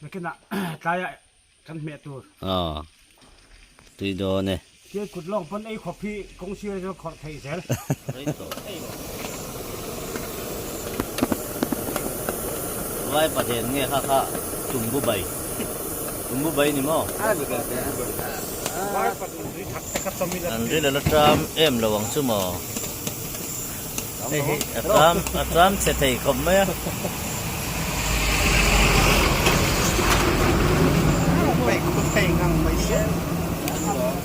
Nakinah tlaiah kan hmeh tur. Aw tui dawn e. Tial kut lawng pawn ei khawp hi kawng sir chu khawrh theih zel. Vai paden nge kha kha tumbu bai tumbu bai ni maw? An ril a la tram em lo ang chu maw? Hei hi a tram a tram chhe thei khawp mai a.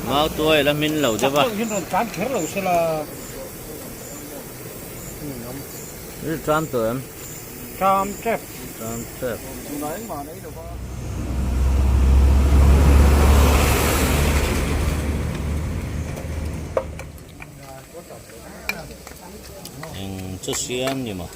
Mau tuai la hmin lo deuh a. Ril tram tawh em? Tram tep. Tram tep. Eng chu siam ni maw?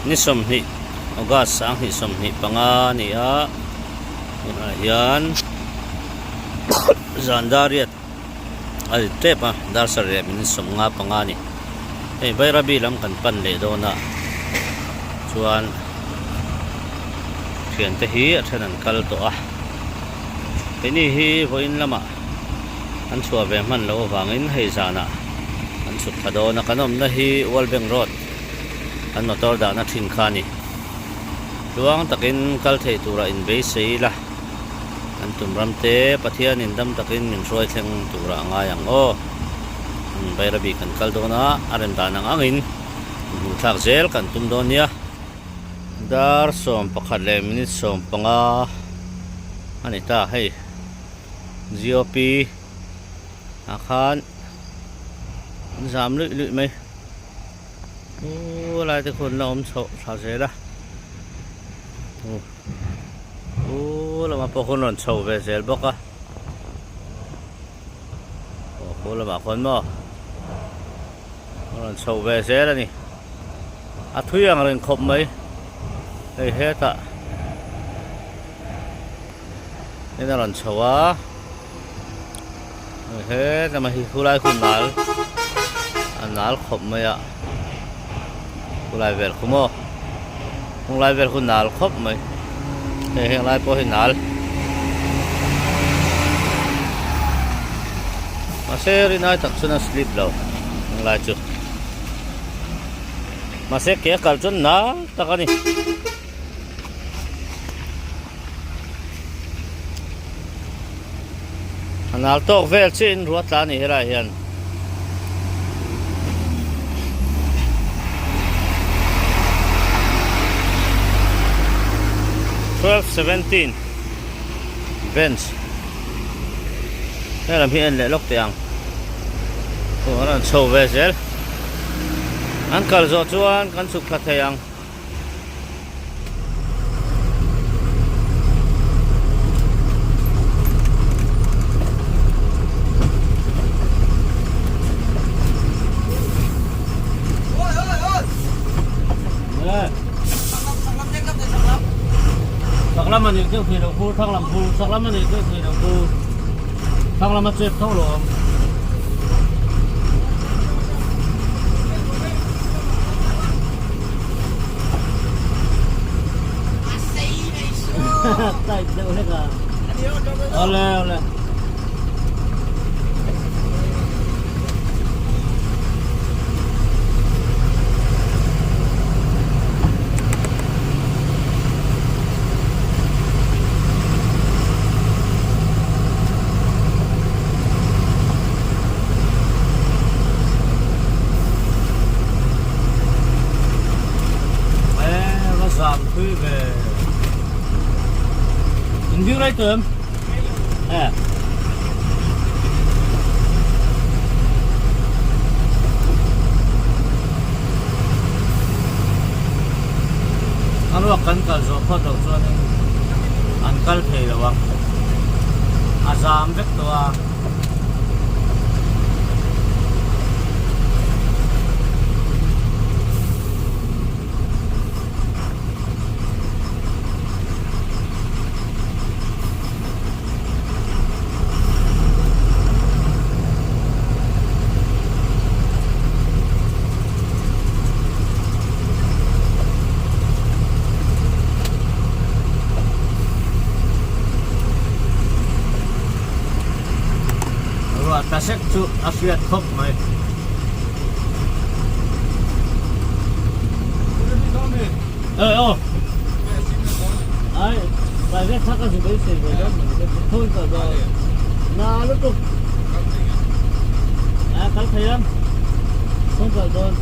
Ni 20 August 2025 a ni a, tunah hian zan dar riat a ri tep a dar sarih minute 55 a ni. Hei Bairabi lam kan pan leh dawn a chuan thiante hi a then an kal tawh a keini hi vawiin lamah an chhuah ve hman loh avangin hei zanah an chhuk thla dawn a kan awmna hi World Bank Road kan motor dahna thin kha a ni tluang takin kal thei turah inbeisei ila. Kan tum ram te Pathianin dam takin min hruai thleng turah a ngai ang aw. Bairabi kan kal dawn a, a rem dan ang angin hmuh thlak zel kan tum dawn nia. Dar 11 leh minute 15 a ni ta hei GOP ah khan an zam luih luih mai. Chu lai te khuan la awm chhoh thla zel a. Khu lamah pawh khuan rawn chho ve zel bawk a aw khu lamah khuan maw a rawn chho ve zel a ni a thui ang reng khawp mai hei hetah in a rawn chho a hei hetlama hi khulai khu nal a nal khawp mai a khulai vel khu maw khulai vel khu nal khawp mai hei heng lai pawh hi nal mahse rinai tak chuan a slip lo heng lai chu mahse ke a kal chuan nal tak a ni. A nal tawk vel chiah in ruah tla a ni helaiah hian. 12:17 Bench helam hi en leh lawk teh ang aw an rawn chho ve zel an kal zawh chuan kan chhuk thla thei ang. Chak lam a nih deuh thei loh khu thlang lam khu chak lam a nih deuh thei loh khu thlang lam a chep tho lo awm. Tight deuh hlek a. Awle awle. Va zam thui ve in view rai tawh em e a ruak kan kal zawh phawt loh chuanin an kal thei lo ang a zam vek tawh a. ta sek chu a hriat khawp mai. Ê ô Ai private thak a zu beisei ve dawn mai ka ti thawn ta dawn. Na lutuk. A kal thei ang. Thawn kal dawn.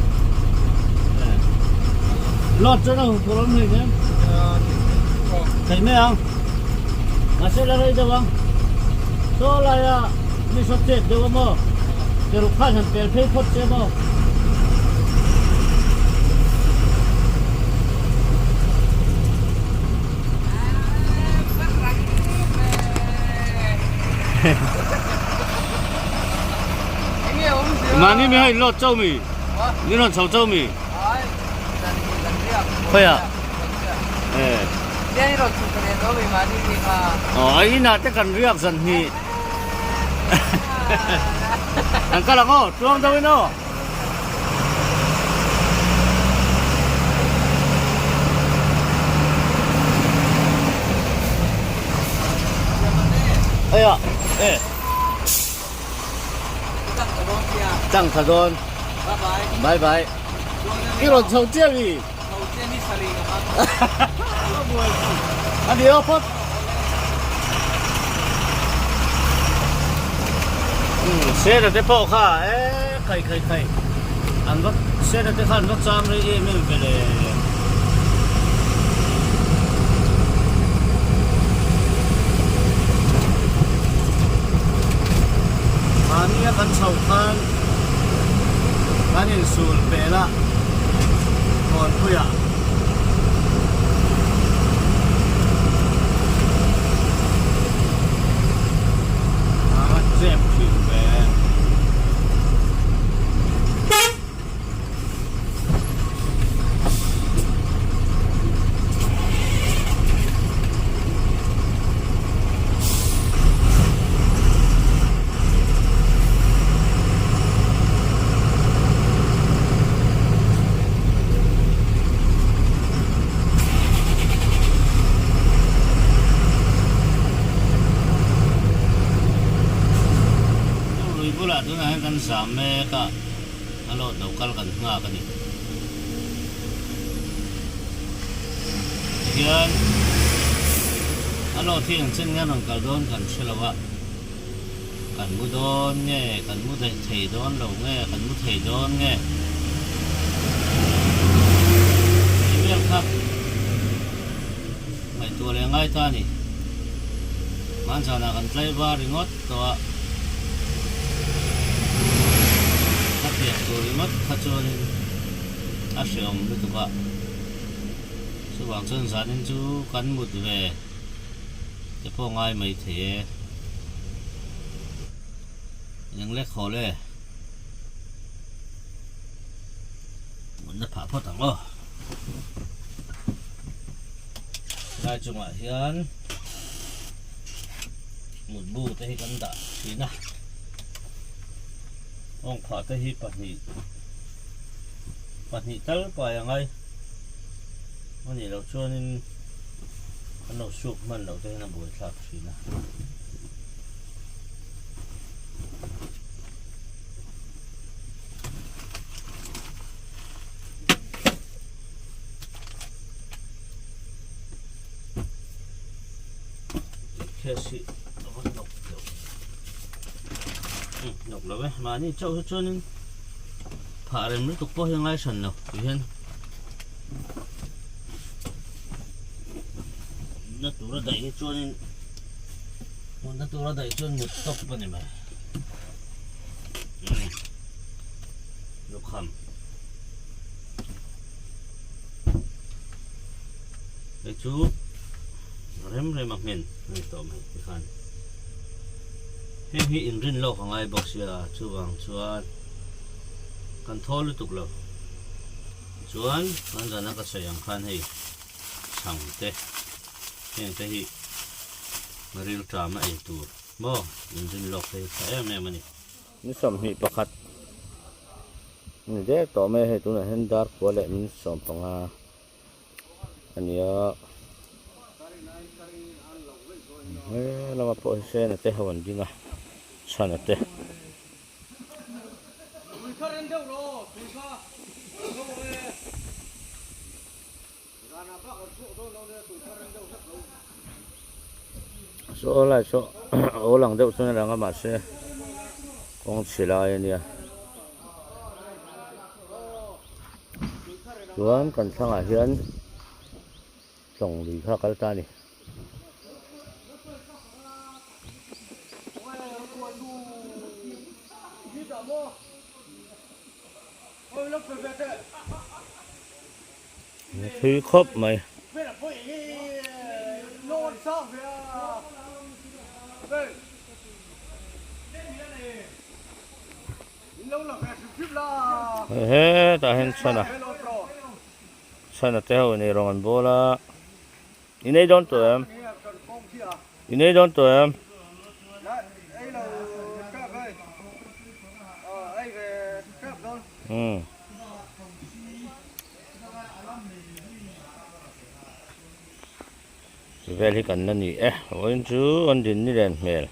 Lot chuan a hun tur awm hlei nen. Thei mai ang. Mahse la rei deuh ang. Saw laia mi saw chet deuh a maw? Ke ruk khan han pel phei phawt che maw? Mahni mi hei lot chau mi? Ni rawn chho chau mi? Khawiah? Aw a inah te kan riak zan hnih. An kal ang aw, tluang deuh in aw. Aya e. Chang tha dawn. Bye bye. I rawn chho chiah mi. A ni aw phawt. Sena te pawh kha e khai khai khai an va sena te kha an va cham rei em em ve le. Mahnia kan chhoh khan kan insul pel a Kawnpuiah. A chep thin ve. Lui bulah tunah hian kan zam mek a, a lawt lo kal kan nghak a ni. Tihian a lawt hi engchen nge a rawn kal dawn kan hre lo a. Kan mu dawn nge, kan mu daih thei dawn lo nge, kan mu thei dawn nge? Tih vel kha ngaihtuah leh ngai ta a ni. Hmanzanah kan tlaivar ringawt tawh a, ka piak tur ringawt kha chuanin a hrehawm lutuk a, chuvang chuan zanin chu kan mut ve. Te pawh ngai mai thei e. Eng lek haw le. Mutna phah phawt ang aw. Lai chungah hian mutbu te hi kan dah thin a. Awng phah te hi pahnih pahnih tal pai a ngai. A nih loh chuanin an lo suk hman loh te hian a buaithlak thin a. Case hi a va hnawk deuh. Hnawk lo e, mahni chauh hi chuanin phah rem lutuk pawh hi a ngai hran lo tih hian. Na tura daih hi chuanin mutna tura daih chuan mut tawp a ni mai lukham hei chu rem rem a nghen a ni tawh mai tikhan heng hi inrin lawk a ngai bawk sia chuvang chuan kan thaw lutuk lo. Chuan kan zana ka sawi ang khan hei chhang te heng te hi rilṭam a ei tur maw inrin lawk te hi tha em em a ni. Ni 21 ni der tawh mai a hei tunah hian dar kua leh min 15 a ni a he lama pawh hi sena te ho an ding a chhana te. Saw lai saw aw lang deuh chuan a lang a mahse kawng chhe lai a nia chuan kan thlangah hian tlawng lui kha a kal ta a ni. Thui khawp mai. Hetah hian chhana chhana te ho in eirawng an bawl a in ei dawn tawh em in ei dawn tawh em. Umm. Ti vel hi kan la ni e vawiin chu an din ni len hmel.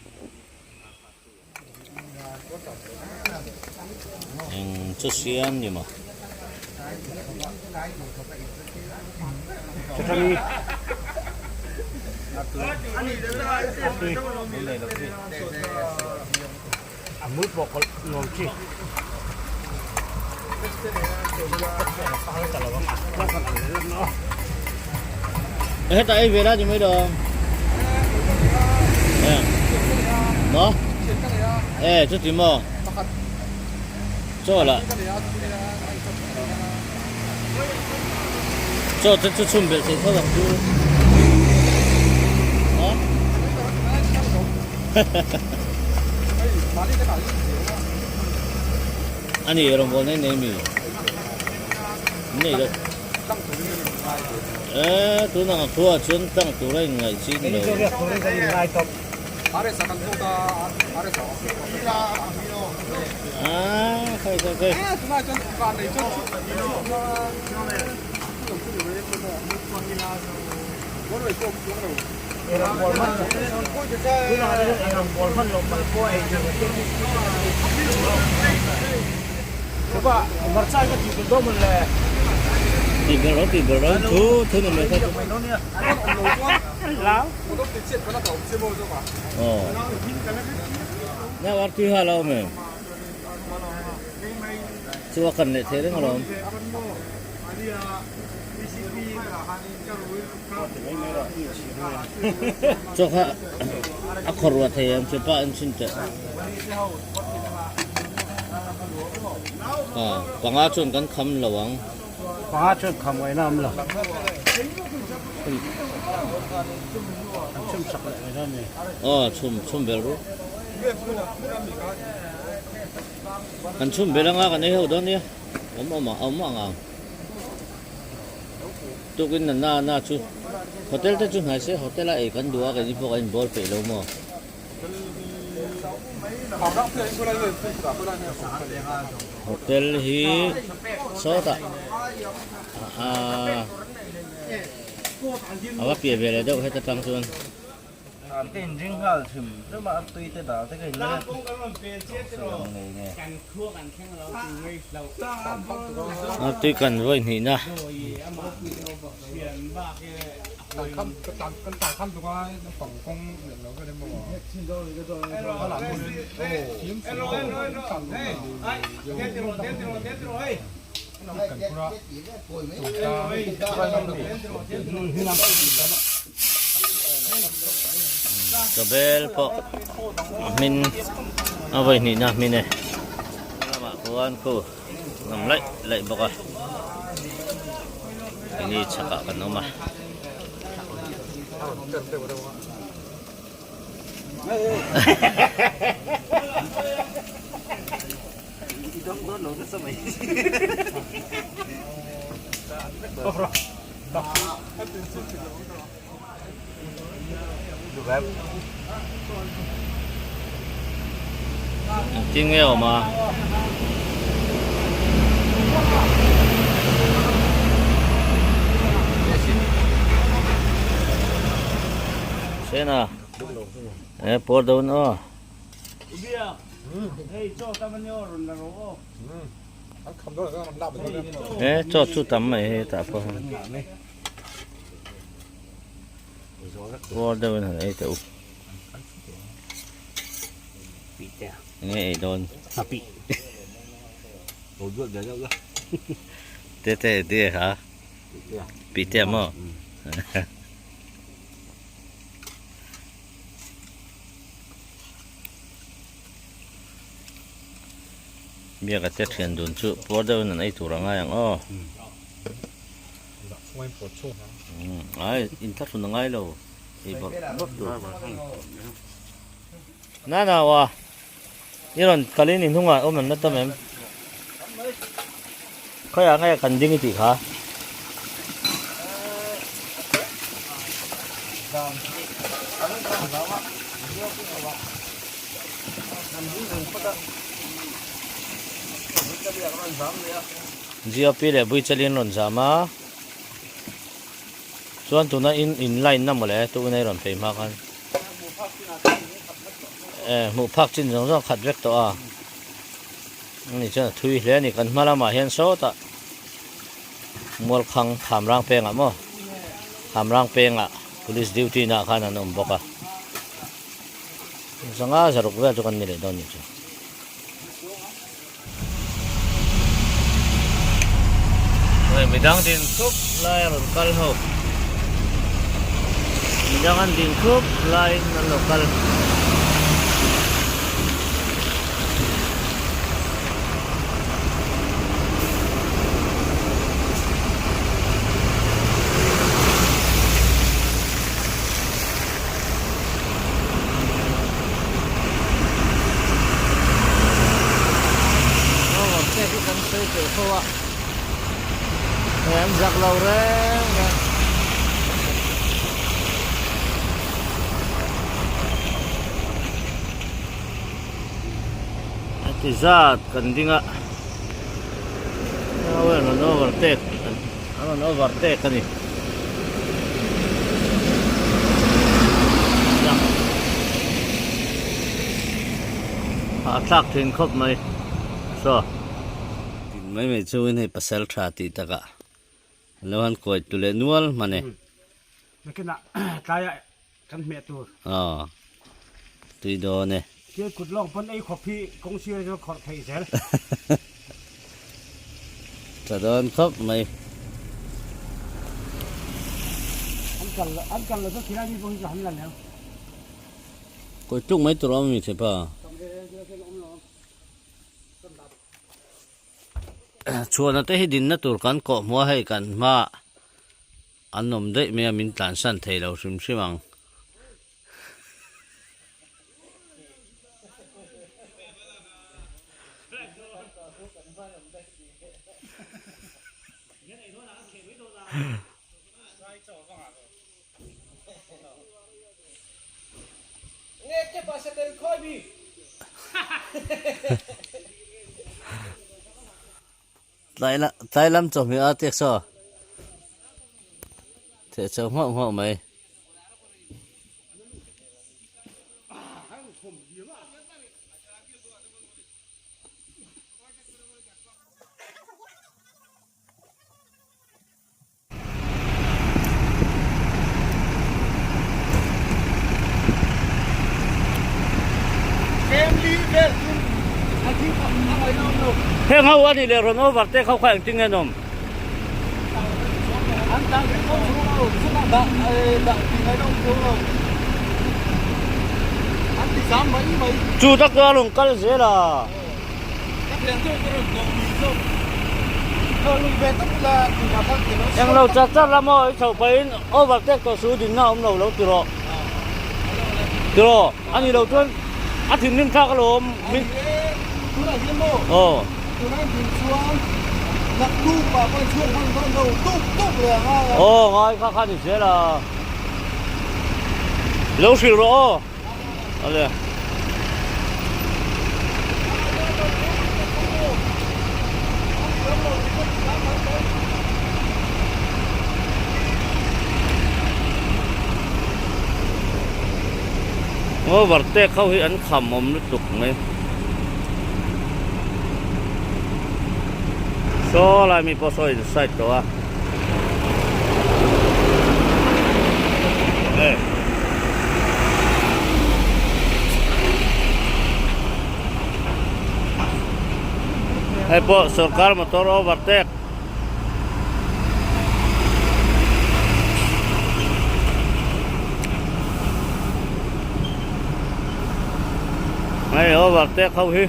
Eng chu siam ni maw? A mui pawh kawlh nuam chi. Hetah ei ve la ni mai lo. Maw? E chuti maw? Chaw lah. Chaw te chu chhun belh thei tho ang chu. A ni rawngbâwl nei nei mi nei lo e tun ang thu ah chuan tlang tur a inngaih chi ni lo. Ah khai khai khai. Chu a kan leh thei reng alawm. Chaw kha a khawrh ruah thei em chu pa en chhin teh. Ah panga chuan kan kham lo ang. Panga chuan kham ngaihna awm lo. An chhum sak leh mai dawn ni. Aw chhum chhum vel ru. Kan chhum vel anga kan ei ho dawn nia. Awm awm awm ang ang. Tukin na na na chu hotel te chu hnai se hotel a ei kan duh a keini pawh kan inbawl peih lo maw. Hotel hi sawtah aaa a va piah ve leh deuh heta tang chuan. Ka inring nghal hrim hrim a, a tui te dal te ka in mai a. A tui kan vawi hnih na. Chawbel pawh a hmin a vawi hnihna a hmin e lamah khuan khu ngam laih laih bawk a keini chhakah kan awm a. Engtin nge awm a? Sena e pawr dawn aw. E chaw chu tam mai hei tah pawh hian puar deuh in han ei teh u enge ei dawn te te te ha pite maw. Biaka te thian dun chu puar deuhin an ei tur a ngai ang aw. Ai in thlahrun a ngai lo ei bawrh bawrh tur. Na na wa i rawn kalin i hnungah awm an la tam em? Khawiah nge kan ding i tih kha? GOP leh Buichalin rawn zam a, chuan tuna in in line na mawle tuna i rawn phei hma khan eh hmuh phak chin zawng zawng khat vek tawh a. Ani chuan a thui hle a ni kan hma lamah hian sawtah Mualkhang Khamrang pengah maw Khamrang pengah police duty naah khan an awm bawk a zanga zaruk vel chu kan ni leh dawn nih chu. Hei midang din thup lai a rawn kal ho midang an din thup laiin an lo kal. Hei an zak lo reng reng. A ti zat kan ding a a rawn overtake a rawn overtake a ni. Hahthlak thin khawp mai saw. Tin mai mai chuin hei pasal tha tih takah lo han kawi tu leh nual hman e. Nakinah tlaiah kan hmeh tur. Aw tui dawn e. Thil kut lawng pawn ei khawp hi kawng sir chu khawrh theih zel. Tha dawn khawp mai. An kal an kal lo chu khilai mi pawh hi chu han la leu. Kawi tluk mai tur a awm mi che pa. Chhuahna te hi dinna tur kan kawh hmuh a hei kan hma an awm daih mai a min tlansan thei lo hrim hrim ang. Tlai lam chawhmeh a tek saw theh chho nghauh nghauh mai. Heng ho a ni leh rawn over te kho kha engtin nge an awm? Chu tak chu a rawn kal zel a. Englo chat chat la maw i chhoh pahin overtake tawh su dinna a awm lo lo ti rawh ti rawh a ni lo chuan a thinrim thlak alawm min aw aw ngai kha kha ni zel a lo hrilh rawh aw. Ale. Overtake ho hi an kham awm lutuk mai. Saw lai mi pawh saw in side tawh a. Hei. Hei pawh sorkar motor overtake. Hei overtake ho hi.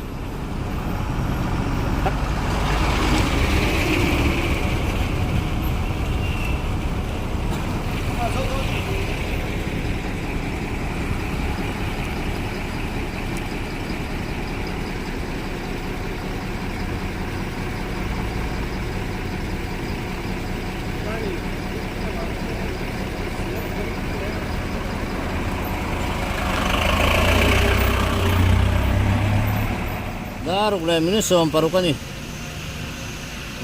Daruk leh minute 16 a ni.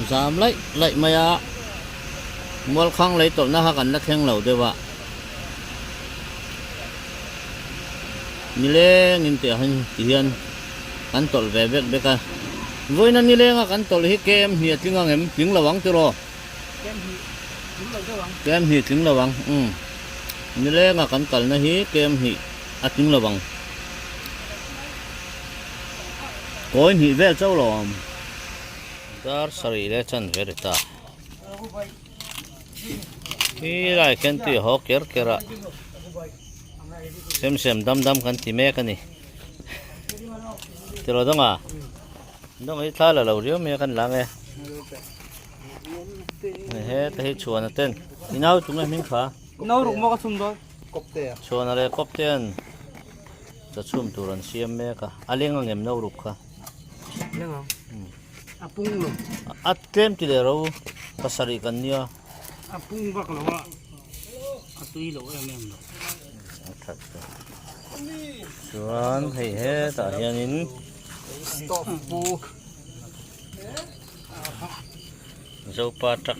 Zam laih laih mai a, Mualkhang lei tawlhna kha kan la thleng lo deuh a. Nilengin tih ah hian ti hian kan tawlh ve vek vek a. Vawiina nilenga kan tawlh hi kem hnih a tling ang em? Tling lo ang tiraw? Kem hnih tling lo deuh ang. Kem hnih tling lo ang umm. Nilenga kan kalna hi kem hnih a tling lo ang. Kawi hnih vel chauh lo ang. Dar sarih leh chanve ri ta. Khi lai khian tui a haw ker ker a. Sem sem dam dam kan ti mek a ni. Tiraw dawnga? Dawng hi thla la lo riau mai a kan lang e. Heta hi chhuana ten i nau tunge hming kha? Nau ruk maw ka chhum dawn? Kawpte a. Chhuana leh kawpte an cha chhum tur an siam mek a. A leng ang em nau ruk kha? Leng ang. A pung lo. A tlem ti leh ro pasarih kan nia. A pung vak lo a. A tui lo em em lo. A that ta. Chuan hei hetah hianin Stop pu. Zopa truck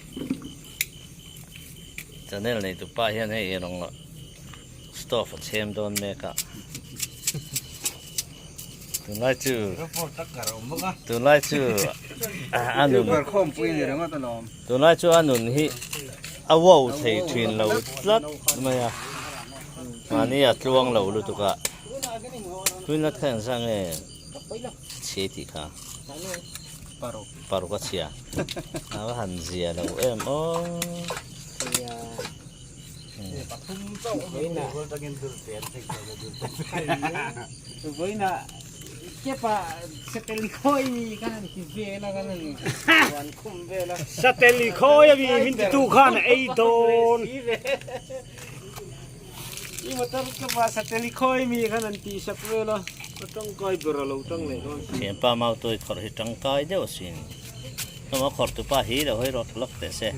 channel nei tu pa hian hei erawng lah stove a chhem dawn mek a tunlai chu tunlai chu a nun tunlai chu a nun hi a wow thei thin lo tlat mai a mahni a tluang lo lutuk a tuna kha engzah nge chhe tih kha paruk a chhia a va han zia lo em aw Sateli khawi a mi min titu khan a ei dawn. I motor ka va sateli khawi mi khan an tih sak vel a, ka tangkai ber a lo tang leh dawn si. Thianpa Mautuai khawrh hi tangkai deuh asin. Hnawma khawrh tu pa hi lo hawi rawt lawk teh se.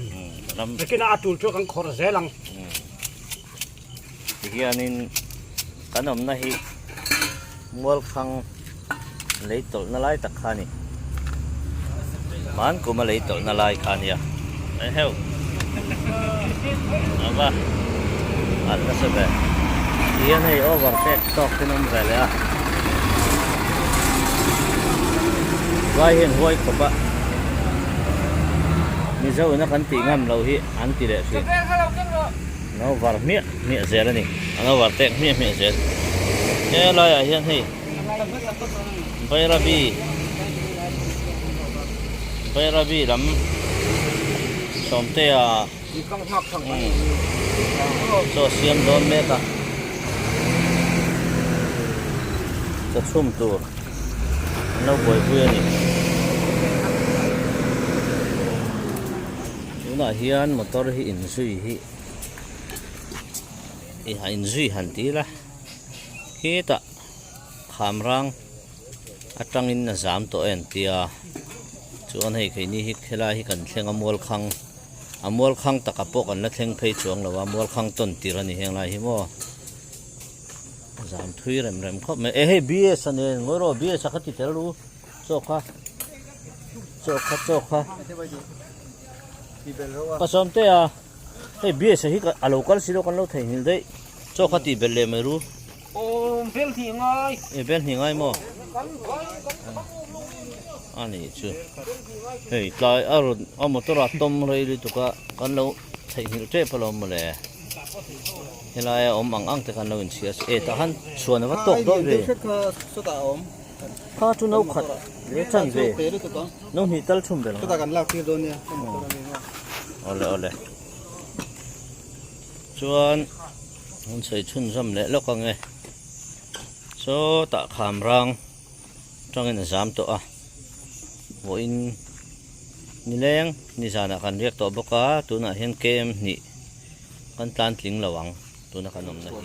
Ram. Nakinah a tul chu kan khawrh zel ang. Tihianin kan awmna hi Mualkhang lei tawlhna lai tak kha a ni. Hmankuma lei tawlhna lai kha a nia. Eheu! A va alh nasa ve. Tihian hei overtake tawk ten awm ve leh a. Vai hian huai khawp a. Mizo ina kan tih ngam loh hi an ti leh thin. An over hmiah hmiah zel a ni. An overtake hmiah hmiah zel. He laiah hian hei Bairabi Bairabi lam Sawmtea chaw siam dawn mek a chaw chhum tur an lo buaipui a ni. Tunah hian motor hi inzui hi inzui han ti ila khitah khamrang atangin a zam tawh a entia chuan hei keini hi helai hi kan thleng a mualkhang a mualkhang taka pawh kan la thleng phei chuang lo a mualkhang tawn tir a ni heng lai hi maw zam thui rem rem khawp mai e hei bs a nen ngawi rawh bs a kha ti tel ru chaw kha chaw kha chaw kha ka sawm te a hei bs a hi a lo kal si lo kan lo theihnghilh daih chaw kha tih belh leh mai ru. Aw bel hnih ngai. E bel hnih ngai maw? a nih chu. Hei tlai a rawn a motor a tawm rei lutuk a kan lo theihnghilh tep alawm mawle. Helai a awm ang ang te khan lo inchhiar se e tah khan chhuan a va tawk dawn ve. Kha chu no khat leh chan ve no hnih tal chhum ve lo. Awle awle chuan an sawi chhunzawm leh lawk ang e sawtah kham rang tangin a zam tawh a vawiin nileng nizanah kan riak tawh bawk a tunah hian kem hnih kan tlan tling lo ang tuna kan awmna hi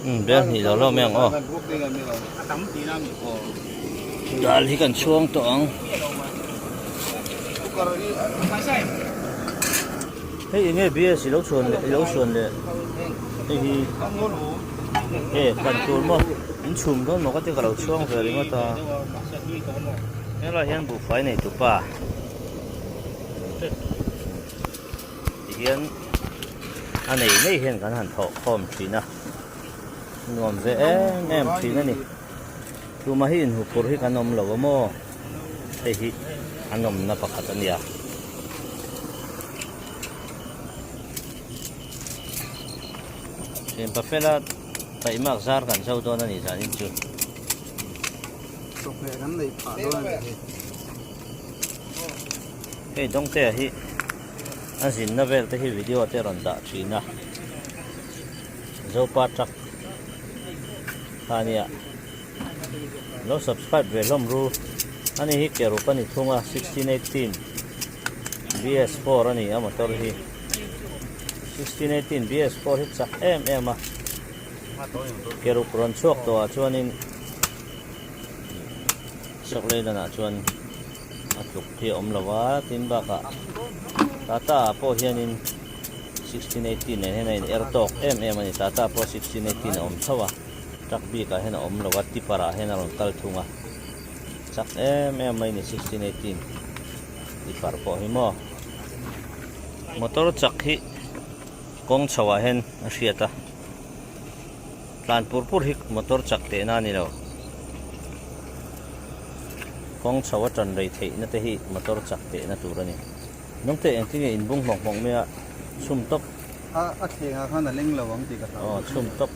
umm bel hnih lo lo mai ang aw dal hi kan chhuang tawh ang hei enge bs ilo chhuan leh ilo chhuan leh hei hi e kan tur maw in chhum dawn maw ka ti ka lo chhuang ve ringawt a helaiah hian buhfai nei tupa. Tihian a nei nei hian kan han thawh khawm thin a, nuam ve em em thin a ni. Tumah hi inhuphurh hi kan awm lo a maw? Hei hi a nawmna pakhat a nia. Thianpa fela taihmak zar kan zo dawn a ni zanin chu. Chawhmeh kan neih phah dawn a ni hei. Hei Dawngtea hi a zinna vel te hi video te rawn dah thin a, Zopa truck kha ania lo subscribe ve hlawm ru ani hi kerup a ni thung a 1618 BS4 a ni a motor hi 1618 BS4 hi chak em em a kerup rawn chhuak tawh ah chuanin Sawklei lanah chuan a tluk hi a awm lo a, tin bakah Tata ah pawh hianin 1618 nen hian a in er tawk em em a ni, Tata pawh 1618 a awm tho a, truck bik ah hian a awm lo a, tipper ah hian a rawn kal thung a, chak em em mai a ni 1618 tipper pawh hi maw. Motor chak hi kawng chho ah hian a hriat a. Tlan pur pur hi motor chak tehna a ni lo. Kawng chho a tan rei theihna te hi motor chak tehna tur a ni. Nungte engtin nge inbung hmawk hmawk mai a chhum tawp. A a thleng ah khan a leng lo ang tih ka hlau. Aw chhum tawp.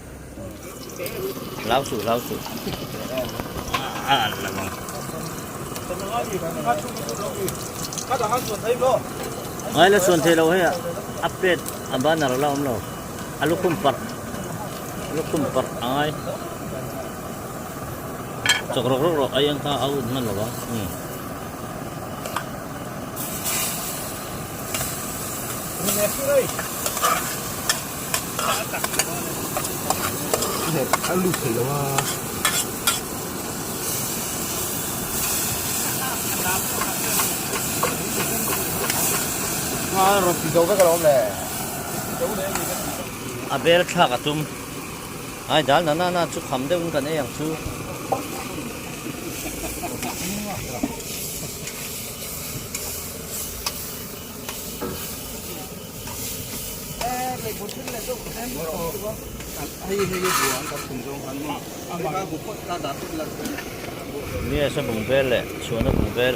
Hlau suh hlau suh. A alh lo ang. Ngai la chhuan thei lo hei a a pet a banner a la awm lo. A lukhum parh a lukhum parh a ngai chawk rawk rawk rawh a eng kha a ut hman lo ang umm. A bel thlak a tum. Ai dal na na na chu kham deuh in kan ei ang chu. Nia sa bung vel leh chhuahna bung vel.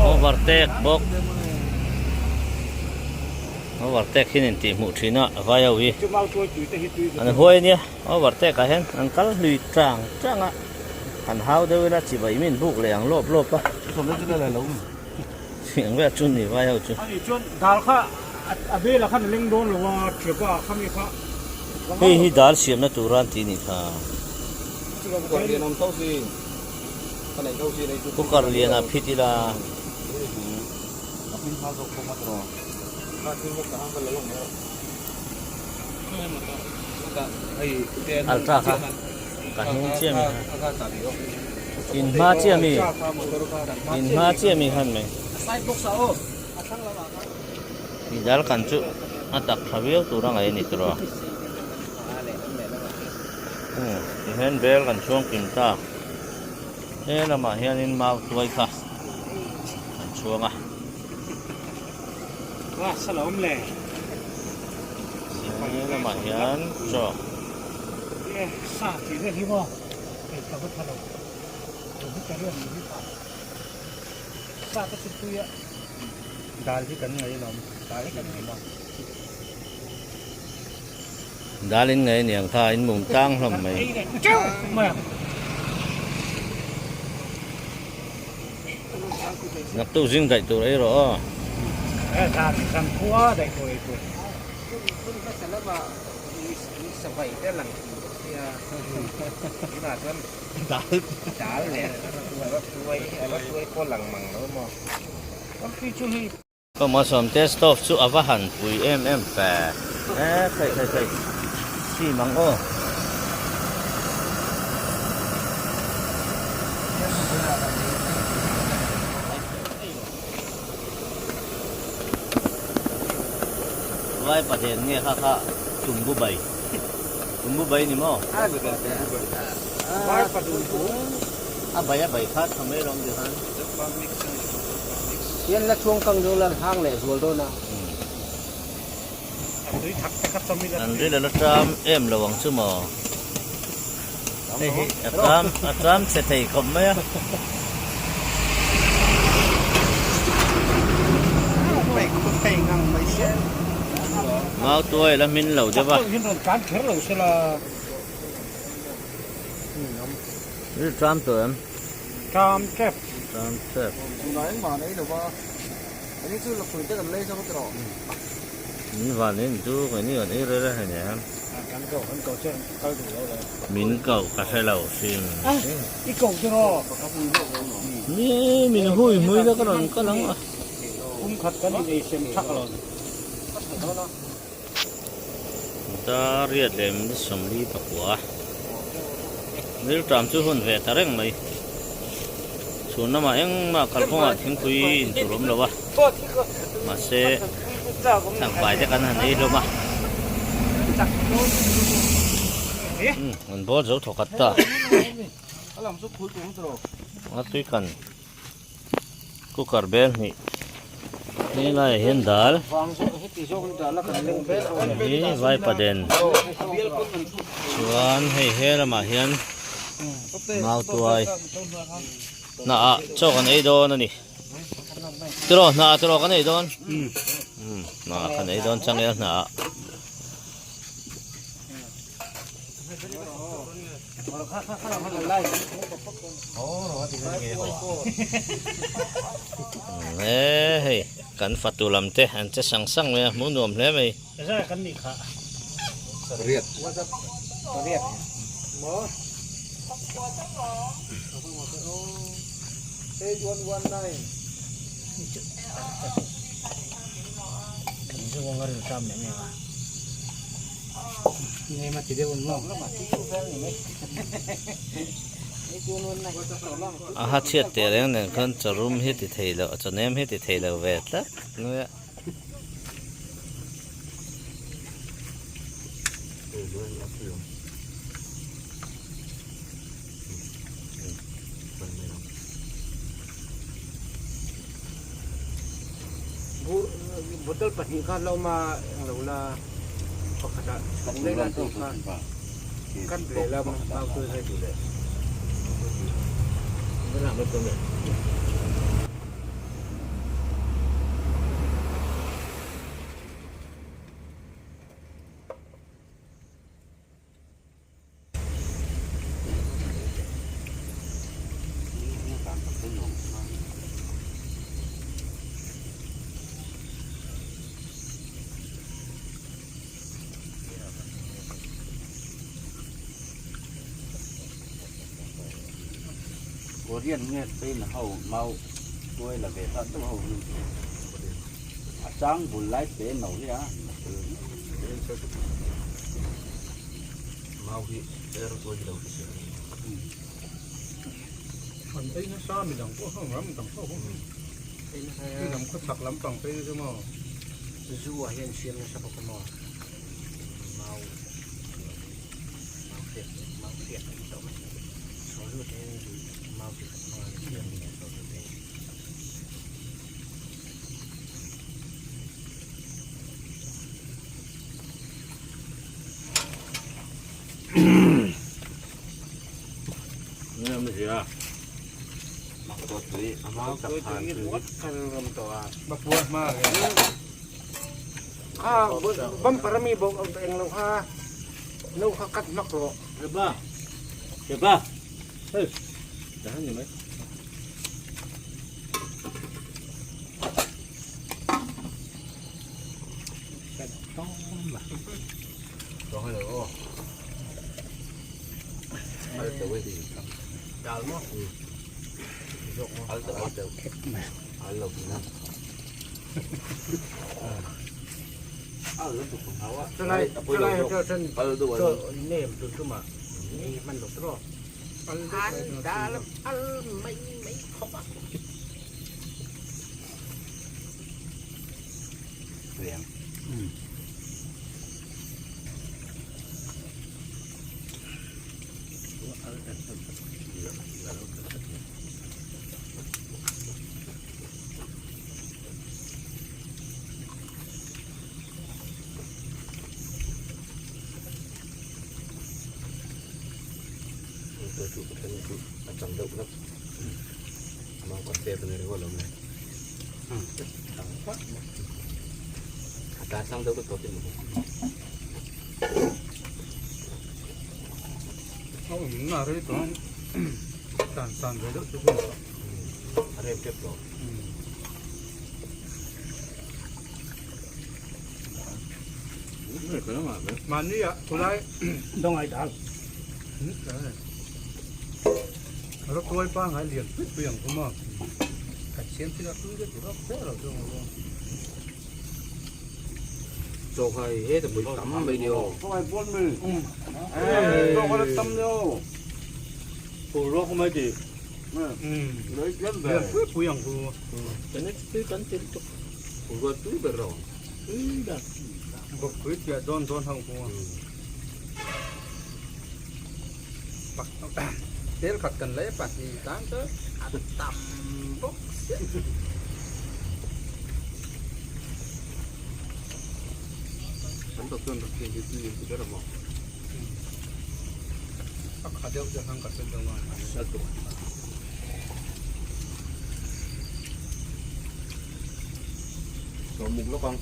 Overtake bawk overtake hian in tih hmuh thin a vai ho hi an huai ania overtake ah hian an kal hlui tang tang a han hau deuh ila chibai min buk leh ang lawp lawp a ang vel chu ni vai ho chu. Hei hi dal siamna tura an tih nih kha. Cooker lianah phit ila. Ultra kha ka hming chiah mi kha. In hma chiah mi in hma chiah mi khan mai. Tih dal kan chu a tak tha viau tur a ngaih a ni tawh a. Umm tihian bel kan chhuang kim ta. He lamah hianin mau tuai kha kan chhuang a. He lamah hian chaw. Dal in ngei aniang kha in mum tlang hlawm mai. Naktuk zing daih tur ei rawh aw. Kawma sawmte stove chu a va han pui em em fe e khaih khaih khaih chim ang aw. Vai paden nge kha kha tumbu bai tumbu bai ni maw a bai a bai kha tha mai lawm ti khan. Hian la chhuang kang dawn la hang leh zual dawn a. An ril a la tram em lo ang chu maw. Hei hi a tram a tram chhe thei khawp mai a. Mau tuai la hmin lo deuh a. Ril tram tawh em? Tram tep. Tram tep. Tunah engmah an ei lo va, ani chu lakhuih te kan lei zawk tawh. Min van in chu keini kan ei rel a hei nen. Kan ko kan ko che kal duh lo le. Min ko ka hre lo hrim. I ko chu rawh. Ni min hui hmui la ka rawn kal ang a. Kum khat kan in ei sem thak lo. Dar riat leh minute sawmli pakua rilṭam chu hun ve ta reng mai. Chhun lamah engmah kalkawngah thingpui in tur awm lo a, mahse changpai te kan han ei hlawm a. Umm an bawl zo thawkhat ta. A tui kan. Cooker bel hnih he laiah hian dal hi vaipaden chuan hei he lamah hian mau tuai hnah ah chaw kan ei dawn a ni tiraw hnah ah tiraw kan ei dawn hnah ah kan ei dawn changel hnah ah. E hei kan fatu lam te an che sang sang mai a hmuh nuam hle mai. A ha chhiat teh reng nen khan chaw rum hi ti thei lo chaw nem hi ti thei lo ve tlat mai a. Bottle pahnih kha lo ma lo la pakhat ah chhung leh la tih kha cut leh la mau tu zai duh leh. Korean nge Spain ho mau tuai la ve ta deuh ho hi a chang bul lai te no hi a. Mau hi er tuai hi lo ti se. An ei nasa midang pawh heng ram dang pawh heng midang khaw chhak lampang phei chu maw zu ah hian siam nasa bawk a maw mau mau hriat mau hriat a ni tawh mai soju te hian mau chi khat hmang a siam a ni a soju te hi. Mau tuai tui ringawt kha ram tawh a. Bapuan hma hian. Kha bumper ami bawk eng lo kha no kha cut hmak rawh. Reba. Reba. Hei. Dah ni mai. Dal maw? Chulai chulai hotel chuan chaw nem tun tumah ei hman lo tawh. An dal al mai mai khawp a. A awm na rei tawh a tan tan ve deuh chu hun a rem tep tawh. Mahni ah khulai Dongai dal. Rawtuai pangngai lian pui pui ang khum a, kan siam thil a tui deuh ti vak hle lo chu ang aw. Chaw kha hei heta pui tam mai ni aw. Chaw hai pawn mi. Chaw kha tam ni aw. Phur ruak mai ti. Lei tlem ve. Lian pui pui ang khu. Kan tui kan tel tuk. Phur ruak tui ber lo. Tui ber. Bawk pui piah dawn dawn ho khu. Tel khat kan lei pahnih tan chu a tam bawk sia. Kan tak chuan rak hi tui an ti ber a maw? A kha deuh deuh hang ka hre deuh a. A tuk. Chaw muk lawk ang.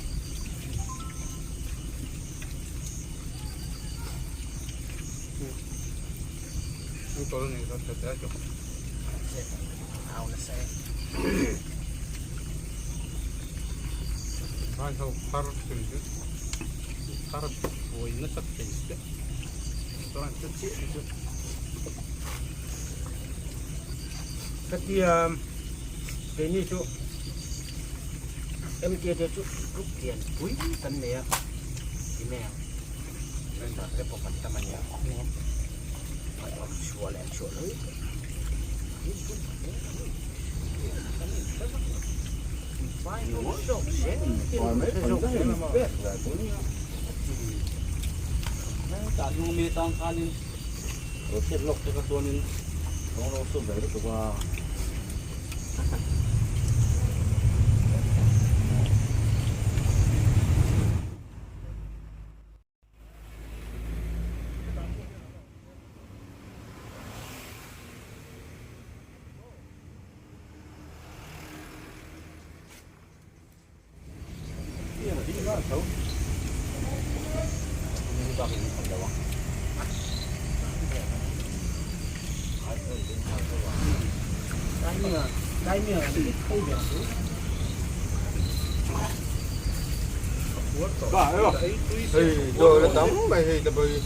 Katia keini chu MK te chu group lian pui kan nei a ti mai ang. Member te pawh kan tam a nia. Chhuah leh chhuah lo Tah hnung mi atang khanin lo hriat lawk te kha chuanin kawng ro sut ve lutuk a. Hei cho nó tắm mày hei ta bơi.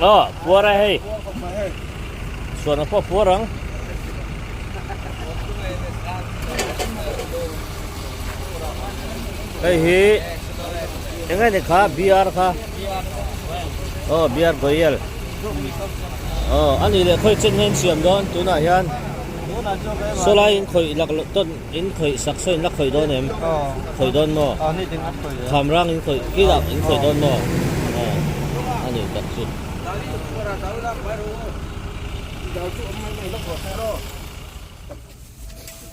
Aw puar a hei chhuan a pawh puar ang. Hei hi eng nge ni kha BR kha aw BR Goyal aw a nih leh khawi chen nge in siam dawn tunah hian sawlai in khawih lak loh tawn in khawih sak saw in la khawih dawn em khawih dawn maw kham rang in khawih kilah in khawih dawn maw aw a nih tak chu.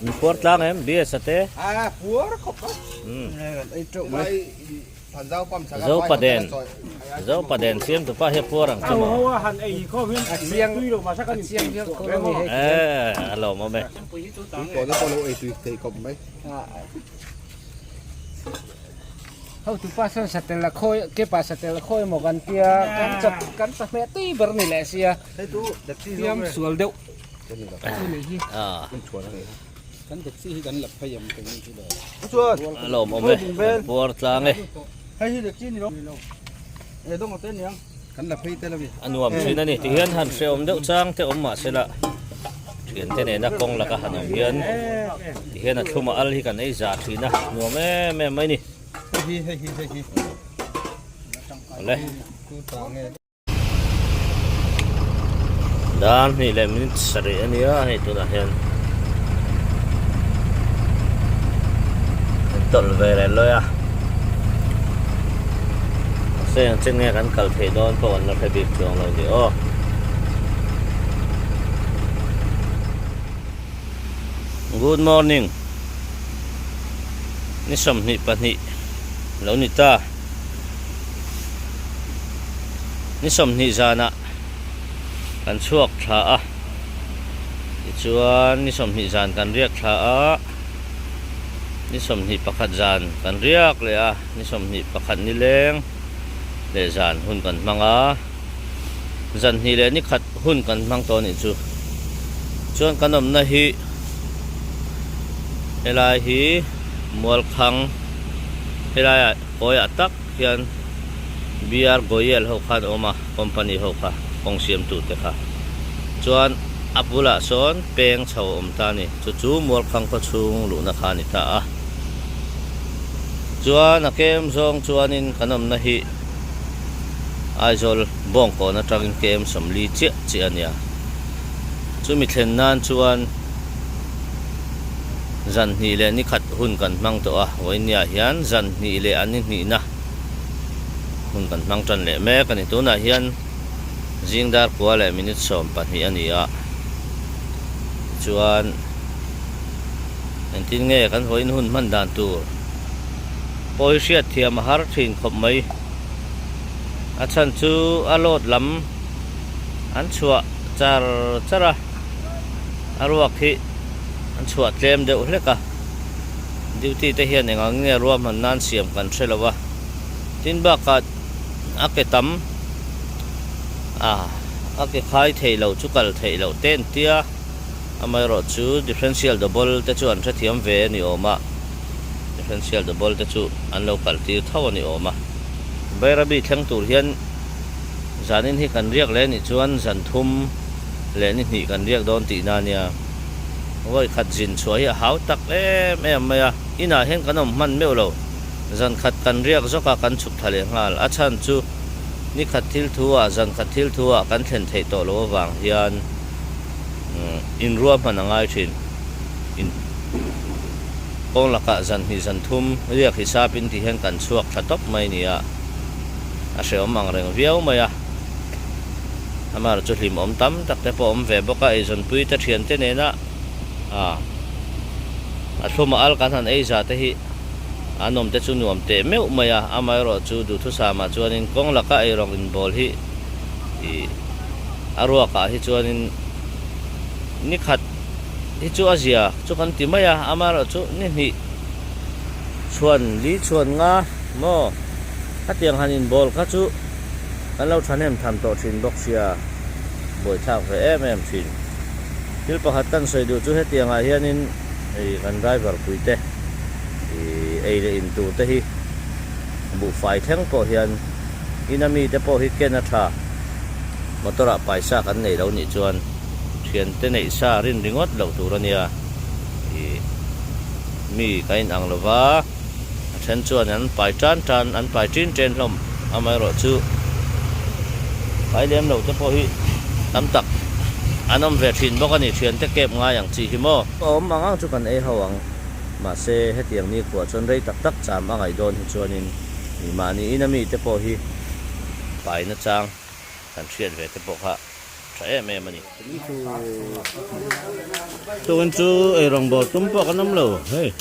In puar tlang em BS a te? A puar khawp a. Zopaden Zopaden siam tu pa hi a puar ang chu maw? Eh a lawm awm e. Hotu pa sawn satel a khawi kepa satel a khawi maw kan tia kan chap kan chahmeh tui ber ni leh sia fiam sual deuh A lawmawm e kan puar tlang e. A nuam thin a ni tihian han hrehawm deuh chang te awm mahse la thiante nena kawng laka han awm hian tihian a thlum a al hi kan ei za thin a nuam em em mai ni. Awle. Dar hnih leh minute sarih a nia hei tunah hian an tawlh ve leh lawi a mahse eng chin nge kan kal theih dawn pawh an la hre bik chuang lo ni aw. Good morning ni 22 lo ni ta. Ni 20 zanah kan chhuak thla a, tichuan ni 20 zan kan riak thla a, ni 21 zan kan riak leh a, ni 21 ni leng leh zan hun kan hmang a, zan hnih leh ni khat hun kan hmang tawh a nih chu. Chuan kan awmna hi helai hi Mualkhang helaiah kawiah tak hian BR Goyal ho khan a awm a, company ho kha, kawng siamtu te kha. Chuan a bulah sawn peng chho a awm ta a ni, chu chu Mualkhang khaw chhung luhna kha a ni ta a. Chuan a kem zawng chuanin kan awmna hi Aizawl Bawngkawn atangin kem 40 chiah chiah a nia. Chumi thlen nan chuan zan hnih leh ni khat hun kan hmang tawh a, vawinia hian zan hnih leh a ni hnihna hun kan hmang tan leh mek a ni. Tunah hian zing dar kua leh minute 12 a ni a, tichuan engtin nge kan vawiin hun hman dan tur pawh hi hriat thiam a har thin khawp mai. A chhan chu a load lam an chhuah char char a. A ruak hi an chhuah tlem deuh hlek a, duty te hian eng ang nge ruahman nan siam kan hre lo a, tin bakah a ke tam a a ke khai theih loh chu kal theih loh te an tia, amaherawh chu differential double te chu an hrethiam ve a ni awm a, differential double te chu an lo kal tir tho a ni awm a, Bairabi thleng tur hian zanin hi kan riak leh a nih chuan zan thum. leh ni hnih kan riak dawn tihna a nia. Vawi khat zin chhuah hi a hau tak em em mai a, inah hian kan awm hman meuh lo. Zan khat kan riak zawk a, kan chhuk thla leh nghal. A chhan chu ni khat thil thu ah, zan khat thil thu ah kan thlen theih tawh loh avang hian inruah hman a ngai thin. In kawng lakah zan hnih zan thum riak hisapin ti hian kan chhuak thla tawp mai nia. A hrehawm ang reng viau mai a. Amah chu hlimawm tam tak te pawh awm ve bawk a, eizawnpui te thian te nena a a thlum a al kan han ei za te hi an awm te chu nuam teh meuh mai a, amaherawh chu duhthusam ah chuanin kawng laka eirawng inbawl hi ih a ruak ah hi chuanin ni khat hi chu a zia chu kan ti mai a, amaherawh chu ni hnih chhuan li chhuan nga maw khatiang han inbawl kha chu. Kan lo thahnem tham tawh thin bawk sia, buaithlak ve em em thin. Thil pakhat kan sawi duh chu hetiang ah hianin hei kan driver puite ih ei leh in tur te hi Buhfai thleng pawh hian ina mite pawh hi ken a tha. Motor ah paisa kan nei lo nih chuan thiante neih sa rin ringawt loh tur a nia. Ih mi kan in ang lova a then chuan an pai tan tan an pai tin ten hlawm amaherawhchu pai lem lo te pawh hi tam tak an awm ve thin bawk a ni thiante kep ngai ang chi hi maw. Awm ang ang chu kan ei ho ang. Mahse, hetiang nikhua chuan rei tak tak cham a ngaih dawn hi chuanin mi mahni ina mite pawh hi paina chang kan hriat ve te pawh kha tha em em a ni. Tukin chu eirawng bawl tum pawh kan awm lo hei.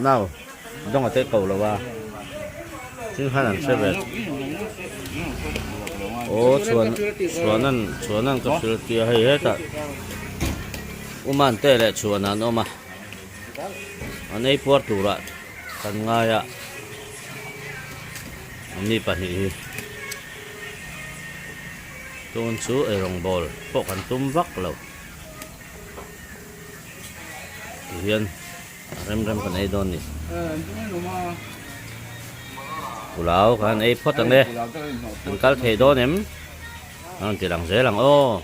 Nau dawng a te ko lo a, thil khan an hre ve. Aw chhuan chhuanan chhuanan ka hrilh tia hei hetah. Uman te leh chhuan an awm a, an ei puar turah kan ngai a, anni pahnih hi tun chu eirawng bawl pawh kan tum vak lo tihian a rem rem kan ei dawn a ni. Pulau khan ei phawt ang e, an kal thei dawn em? A rawn ti lang zel ang aw.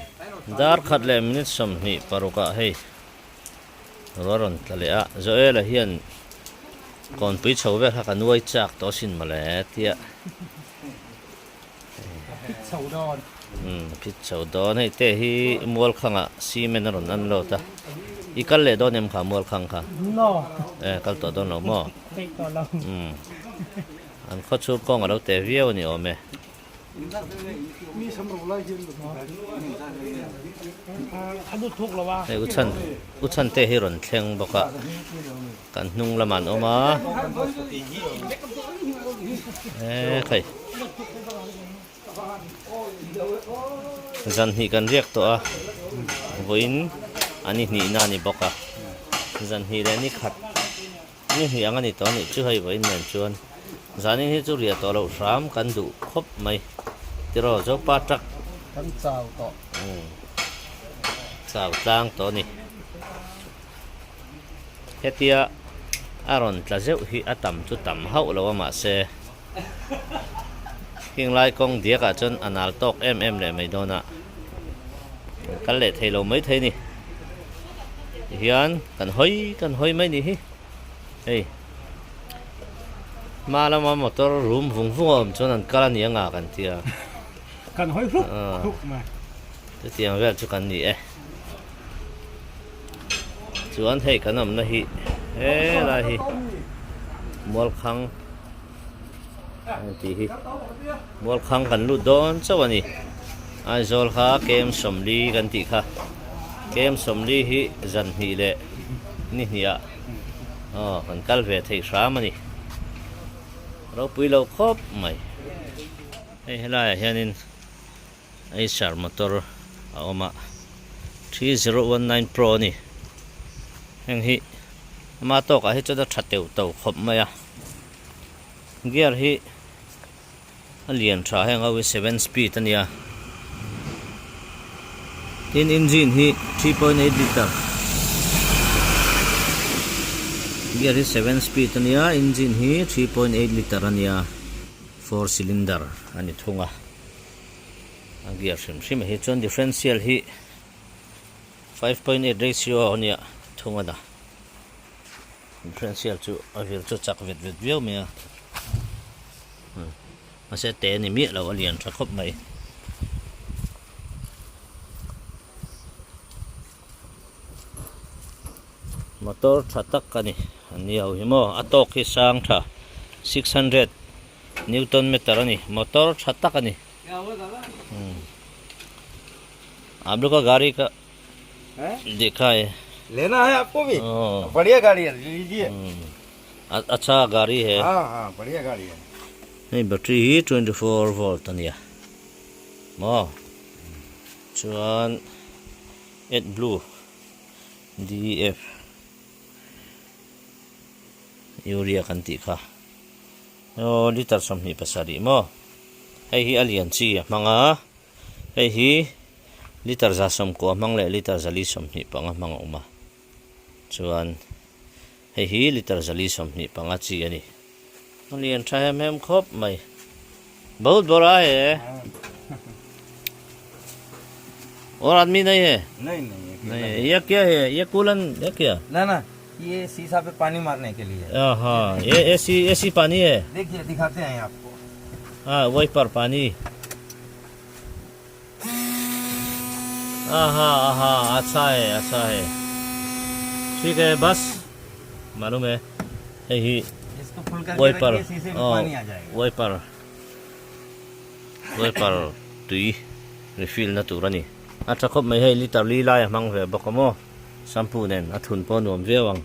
Dar khat leh minute 26 ah hei ruah rawn tla leh a, Joel-a hian kawnpui chho vel kha ka nuai chak tawh asin mawle tia. Phit chho dawn. Umm phit chho dawn hei te hi mualkhangah cement a rawn unload a, i kal leh dawn em kha mualkhang kha? No. E kal tawh dawn lo maw? Peih tawh lo. Umm an khawchhung kawng a lo teh viau a ni awm e. Hei u chhan u chhan te hi rawn thleng bawk a kan hnung lamah an awm a e khai zan hnih kan riak tawh a vawiin an i hnihna a ni bawk a zan hnih leh ni khat. Ni hnih ang a ni tawh a nih chu hei vawiin nen chuan zanin hi chu riah tawh loh hram kan duh khawp mai tiraw Zopa truck Kan chau tawh. Umm chau tlang tawh a ni. Hetia a rawn tla zeuh hi a tam chu tam hauh lo a mahse heng lai kawng diak ah chuan a nal tawk em em leh mai dawn a kal leh thei lo mai thei a ni. Tihian kan hawi kan hawi mai nih hi hei hma lama motor rum vung vung a awm chuan an kal a ni anga kan tia kan hawi hluk hluk mai chutiang vel chu kan ni e chuan hei kan awmna hi helai hi mualkhang tih hi mualkhang kan lut dawn chauh a ni Aizawl kha kem sawmli kan tih kha kem sawmli hi zan hnih leh ni hnih ah aw kan kal ve theih hram a ni ropui lo khawp mai hei helaiah hianin Eicher motor a awm a 3019 pro a ni heng hi ama tawkah hi chuan a tha teuh tauh khawp mai a gear hi a lian tha heng ho hi seven speed a nia tin engine hi 3.8 litre gear hi seven speed a nia engine hi 3.8 litre a nia four cylinder a ni thung a. A gear hrim hrim ah hi chuan differential hi 5.8 ratio a nia thung a dah differential chu a vir chu chak vet vet viau mai a mahse te a ni miah lo a lian tha khawp mai. Motor tha tak a ni an ni ho hi maw a tawk hi sang tha 600 newton meter a ni motor tha tak a ni. आप लोग का गाड़ी का देखा है लेना है आपको भी बढ़िया गाड़ी है लीजिए अच्छा गाड़ी है हाँ हाँ बढ़िया गाड़ी है hei battery hi 24 volt a nia maw chuan eight blue D F urea kan tih kha Aw litre 27 maw hei hi a lian chi a hmang a hei hi litre 190 hmang leh litre 425 hmang a awm a chuan hei hi litre 425 chi a ni. A lian tha hem hem khawp mai. Bahut bora hai. और आदमी नहीं है नहीं नहीं नहीं ये क्या है ये कूलन ये क्या ना ना ये शीशा पे पानी मारने के लिए हाँ ये एसी एसी पानी है देखिए दिखाते हैं आपको हाँ वही पर पानी हाँ हाँ हाँ अच्छा है अच्छा है ठीक है बस मालूम है यही इसको फुल करके वही पर रखिए शीशे में पानी आ जाएगा वही पर वही पर tui refill na tur ani a tha khawp mai hei liter li lai a hmang ve bawk a maw shampoo nen a thun pawh a nuam viau ang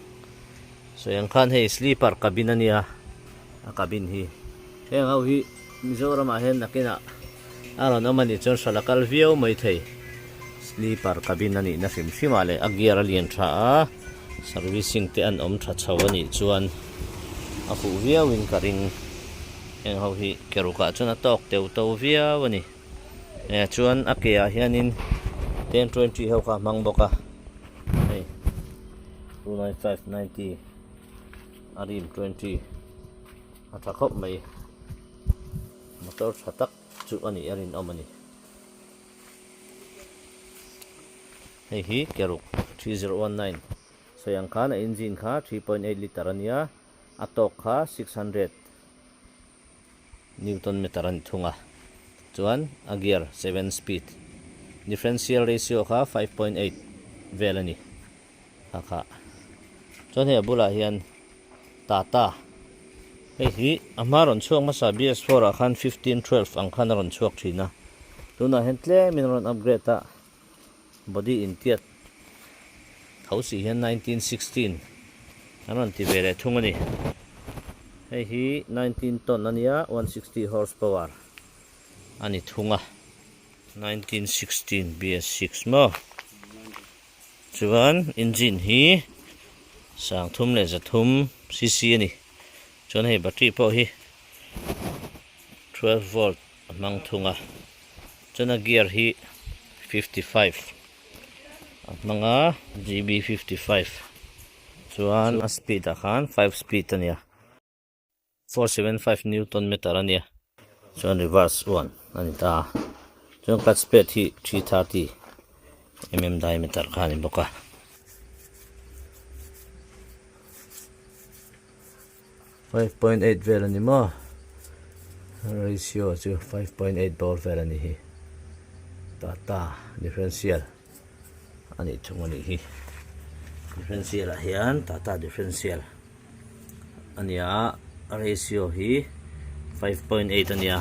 sawi ang khan hei sleeper cabin ania a cabin hi heng ho hi Mizoram ah hian nakinah a rawn awm anih chuan hralh a kal viau mai thei sleeper cabin anih na hrim hrim ah leh a gear a lian tha a servicing te an awm tha chho anih chuan a fuh viau in ka ring heng ho hi ke ruk ah chuan a tawk teu to viau a ni eh chuan a ke ah hianin 1020 ho kha a hmang bawk a hei 295 90 a rim 20 a tha khawp mai motor tha tak chu a nih a rinawm a ni hei hi keruk 3019 sawi ang khan a engine kha 3.8 litre a nia a tawk kha 600 newton meter a ni thung a chuan a gear 7 speed differential ratio kha 5.8 vel a ni kha kha chuan hei a bulah hian Tata hei hi a hma rawn chhuak hmasa BS4 ah khan 1512 ang khan a rawn chhuak thin a tunah hian tlem in a rawn upgrade a body intiat tho si hian 1916 an rawn ti ve leh thung a ni hei hi 19 ton a nia 160 horse power a ni thung a 1916 BS6 maw. Chuan engine hi 3 leh 300 cc a ni. Chuan hei battery pawh hi 12 volt a hmang thung a. Chuan a gear hi 55 a hmang a, GB 55. Chuan a speed ah khan 5 speed a nia. 475 newton meter a nia chuan reverse one a ni ta a chuan clutch plate hi 330 mm diameter kha a ni bawk a. 5.8 vel a ni maw ratio chu 5.8 bawr vel a ni hi tata differential a nih thung a nih hi differential ah hian tata differential a nia a ratio hi 5.8 a nia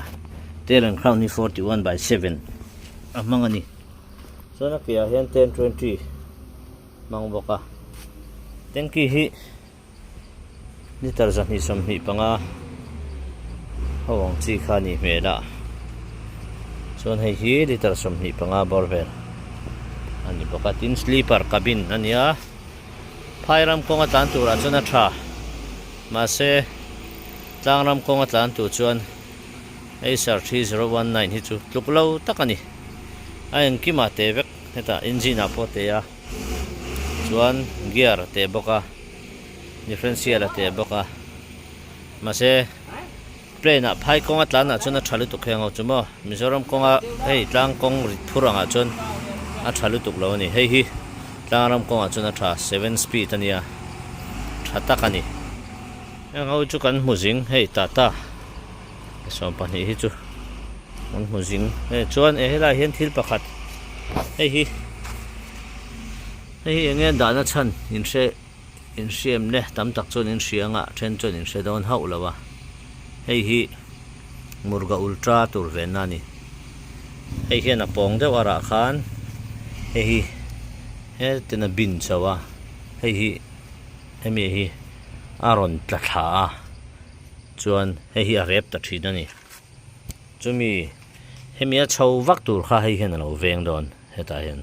tail and crown hi 41 by 7 a hmang a ni chuan a piahah hian 1020 hmang bawk a tanky hi liter 225 ho ang chi kha a nih hmel a chuan hei hi liter 25 bawr vel a ni bawk a tin sleeper cabin a nia. Phai ram kawnga tlan turah chuan a tha, mahse tlang ram kawnga tlan tur chuan Acer 3019 hi chu tluk lo tak a ni. A engkimah te vek hetah engine ah pawh te a, chuan gear a te bawk a, differential a te bawk a, mahse plane ah phai kawnga tlan ah chuan a tha lutuk heng ho chu maw, Mizoram kawnga hei tlang kawng rit phur angah chuan a tha lutuk lo a ni, hei hi tlang ram kawngah chuan a tha seven speed a nia tha tak a ni. Heng ho chu kan hmu zing hei tata 12 hi chu kan hmu zing hei chuan eh helai hian thil pakhat hei hi hei hi eng nge dahna chhan inhre Inhriam le tam tak chuan in hria anga then chuan in hre dawn hauh lo a, hei hi Murga Ultra tur venna a ni. Hei hian a pawng deuh a rah khan hei hi hetin a bin chho a, hei hi hemi hi a rawn tla thla a, chuan hei hi a rep ta thin a ni. Chumi hemi a chho vak tur kha hei hian a lo veng dawn hetah hian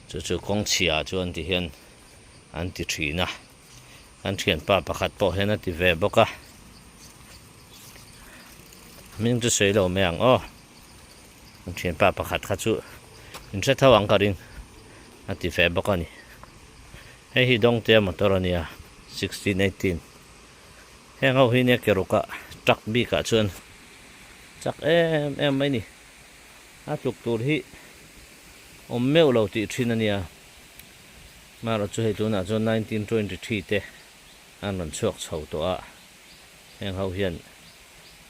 chu chu kawng chhia chuan ti hian. an ti thin a kan thianpa pakhat pawh hian a ti ve bawk a hming chu sawi lo mai ang aw kan thianpa pakhat kha chu in hre tho ang ka ring a ti ve bawk a ni hei hi dawngtea motor a nia 1618. Heng ho hi nia ke rukah truck bikah chuan chak em em mai ni. A tluk tur hi awm meuh lo tih thin a nia. Marawh chu hei tunah chuan 1923 te an rawn chhuak chho tawh a, heng ho hian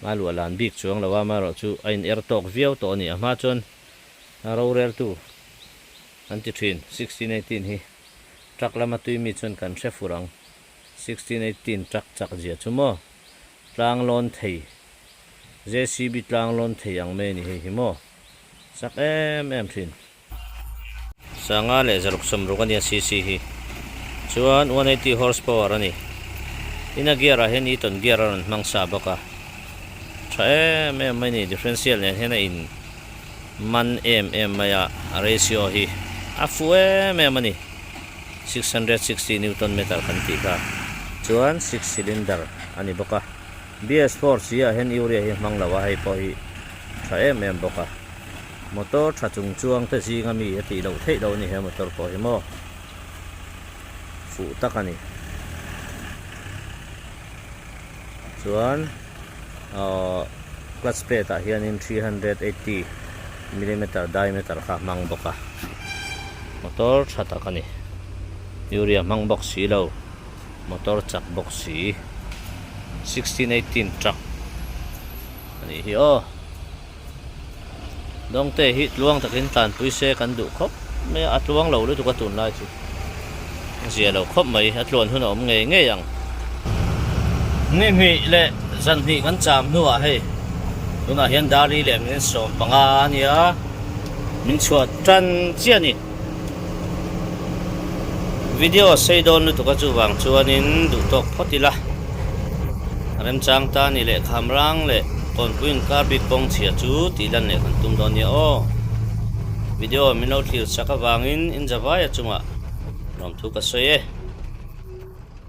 a luah lan bik chuang lo a, marawh chu a in er tawk viau tawh a ni. A hma chuan a roreltu an ti thin 1618 hi truck lama tui mi chuan kan hre fur ang. 1618 truck chak zia chu maw tlang lawn thei JCB tlang lawn thei ang mai a ni hei hi maw chak em em thin. Sanga leh zaruk sawmruk a nia CC hi chuan 180 horse power a ni. Tin a gear ah hian Eaton gear a rawn hmang sa bawk a tha em em mai a ni differential nen hian a in man em em mai a a ratio hi a fuh em em a ni. 660 newton meter kan tih kha chuan six cylinder a ni bawk a BS4 chi ah hian urea hi hmang lo a hei pawh hi tha em em bawk a motor tha chung chuang te zinga mi a tih loh theih loh a ni he motor pawh hi maw fuh tak a ni chuan ahh clutch plate ah hianin 380 millimeter diameter kha a hmang bawk a motor tha tak a ni urea hmang bawk si lo motor chak bawk si 1618 truck a nih hi aw dawngte hi tluang takin tlanpui se kan duh khawp mai a a tluang lo lutuk a tunlai chu a zia lo khawp mai a tluan hun a awm ngei ngei ang ni hnih leh zan hnih kan cham hnuah hei tunah hian dari leh min 15 a nia min chhuah tan chiah a ni video sei dawn lutuk a chuvang chuanin duh tawk phawt ila remchang ta ni leh kham rang leh kawnpui inkar bik kawng chhia chu tih lan leh kan tum dawn nia aw video min lo thlir chak avangin in zavaia chungah lawmthu ka sawi e.